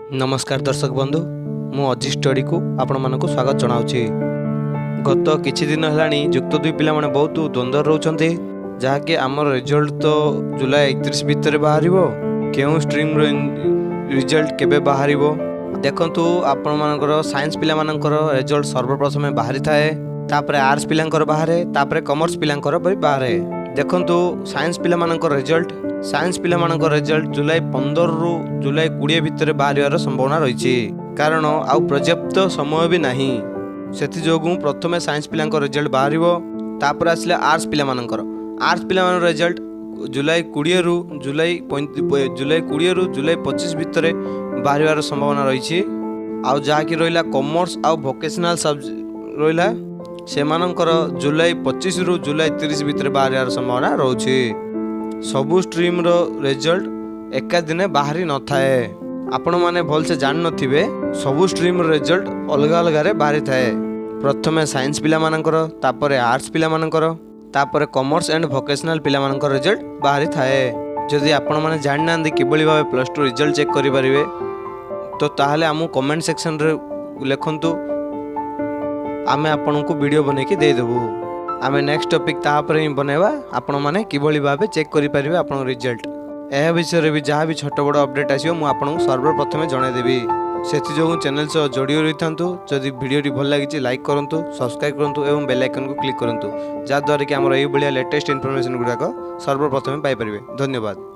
ନମସ୍କାର ଦର୍ଶକ ବନ୍ଧୁ, ମୁଁ ଅଜିତ ଷ୍ଟଡ଼ିକୁ ଆପଣମାନଙ୍କୁ ସ୍ୱାଗତ ଜଣାଉଛି। ଗତ କିଛି ଦିନ ହେଲାଣି ଯୁକ୍ତ ଦୁଇ ପିଲାମାନେ ବହୁତ ଦ୍ୱନ୍ଦ୍ୱରେ ରହୁଛନ୍ତି, ଯାହାକି ଆମର ରେଜଲ୍ଟ ତ ଜୁଲାଇ 31 ଭିତରେ ବାହାରିବ, କେଉଁ ଷ୍ଟ୍ରିମ୍ର ରିଜଲ୍ଟ କେବେ ବାହାରିବ? ଦେଖନ୍ତୁ, ଆପଣମାନଙ୍କର ସାଇନ୍ସ ପିଲାମାନଙ୍କର ରେଜଲ୍ଟ ସର୍ବପ୍ରଥମେ ବାହାରିଥାଏ, ତାପରେ ଆର୍ଟ୍ସ ପିଲାଙ୍କର ବାହାରେ, ତାପରେ କମର୍ସ ପିଲାଙ୍କର ବି ବାହାରେ। ଦେଖନ୍ତୁ, ସାଇନ୍ସ ପିଲାମାନଙ୍କର ରେଜଲ୍ଟ, ସାଇନ୍ସ ପିଲାମାନଙ୍କର ରେଜଲ୍ଟ ଜୁଲାଇ 15ରୁ ଜୁଲାଇ 20 ଭିତରେ ବାହାରିବାର ସମ୍ଭାବନା ରହିଛି, କାରଣ ଆଉ ପର୍ଯ୍ୟାପ୍ତ ସମୟ ବି ନାହିଁ। ସେଥିଯୋଗୁଁ ପ୍ରଥମେ ସାଇନ୍ସ ପିଲାଙ୍କ ରେଜଲ୍ଟ ବାହାରିବ, ତାପରେ ଆସିଲେ ଆର୍ଟ୍ସ ପିଲାମାନଙ୍କର। ଆର୍ଟ୍ସ ପିଲାମାନଙ୍କର ରେଜଲ୍ଟ ଜୁଲାଇ 20ରୁ ଜୁଲାଇ 20ରୁ ଜୁଲାଇ 25 ଭିତରେ ବାହାରିବାର ସମ୍ଭାବନା ରହିଛି। ଆଉ ଯାହାକି ରହିଲା କମର୍ସ ଆଉ ଭୋକେସନାଲ୍ ସବଜେକ୍ଟ ରହିଲା, ସେମାନଙ୍କର ଜୁଲାଇ 25ରୁ ଜୁଲାଇ 30 ଭିତରେ ବାହାରିବାର ସମ୍ଭାବନା ରହୁଛି। ସବୁ ଷ୍ଟ୍ରିମ୍ର ରେଜଲ୍ଟ ଏକା ଦିନେ ବାହାରି ନଥାଏ। ଆପଣମାନେ ଭଲସେ ଜାଣିନଥିବେ, ସବୁ ଷ୍ଟ୍ରିମ୍ର ରେଜଲ୍ଟ ଅଲଗା ଅଲଗାରେ ବାହାରିଥାଏ। ପ୍ରଥମେ ସାଇନ୍ସ ପିଲାମାନଙ୍କର, ତାପରେ ଆର୍ଟ୍ସ ପିଲାମାନଙ୍କର, ତାପରେ କମର୍ସ ଆଣ୍ଡ ଭୋକେସନାଲ୍ ପିଲାମାନଙ୍କର ରେଜଲ୍ଟ ବାହାରିଥାଏ। ଯଦି ଆପଣମାନେ ଜାଣିନାହାନ୍ତି କିଭଳି ଭାବେ +2 ରେଜଲ୍ଟ ଚେକ୍ କରିପାରିବେ, ତ ତାହେଲେ ଆମକୁ କମେଣ୍ଟ ସେକ୍ସନରେ ଲେଖନ୍ତୁ, ଆମେ ଆପଣଙ୍କୁ ଭିଡ଼ିଓ ବନେଇକି ଦେଇଦେବୁ। ଆମେ ନେକ୍ସଟ ଟପିକ୍ ତାପରେ ହିଁ ବନେଇବା, ଆପଣମାନେ କିଭଳି ଭାବେ ଚେକ୍ କରିପାରିବେ ଆପଣଙ୍କ ରେଜଲ୍ଟ। ଏହା ବିଷୟରେ ବି ଯାହା ବି ଛୋଟ ବଡ଼ ଅପଡ଼େଟ୍ ଆସିବ, ମୁଁ ଆପଣଙ୍କୁ ସର୍ବପ୍ରଥମେ ଜଣାଇଦେବି। ସେଥିଯୋଗୁଁ ଚ୍ୟାନେଲ୍ ସହ ଯୋଡ଼ି ହୋଇ ରହିଥାନ୍ତୁ। ଯଦି ଭିଡ଼ିଓଟି ଭଲ ଲାଗିଛି, ଲାଇକ୍ କରନ୍ତୁ, ସବସ୍କ୍ରାଇବ୍ କରନ୍ତୁ ଏବଂ ବେଲ୍ ଆଇକନ୍କୁ କ୍ଲିକ୍ କରନ୍ତୁ, ଯାହାଦ୍ୱାରା କି ଆମର ଏଇଭଳିଆ ଲେଟେଷ୍ଟ ଇନଫର୍ମେସନ୍ ଗୁଡ଼ାକ ସର୍ବପ୍ରଥମେ ପାଇପାରିବେ। ଧନ୍ୟବାଦ।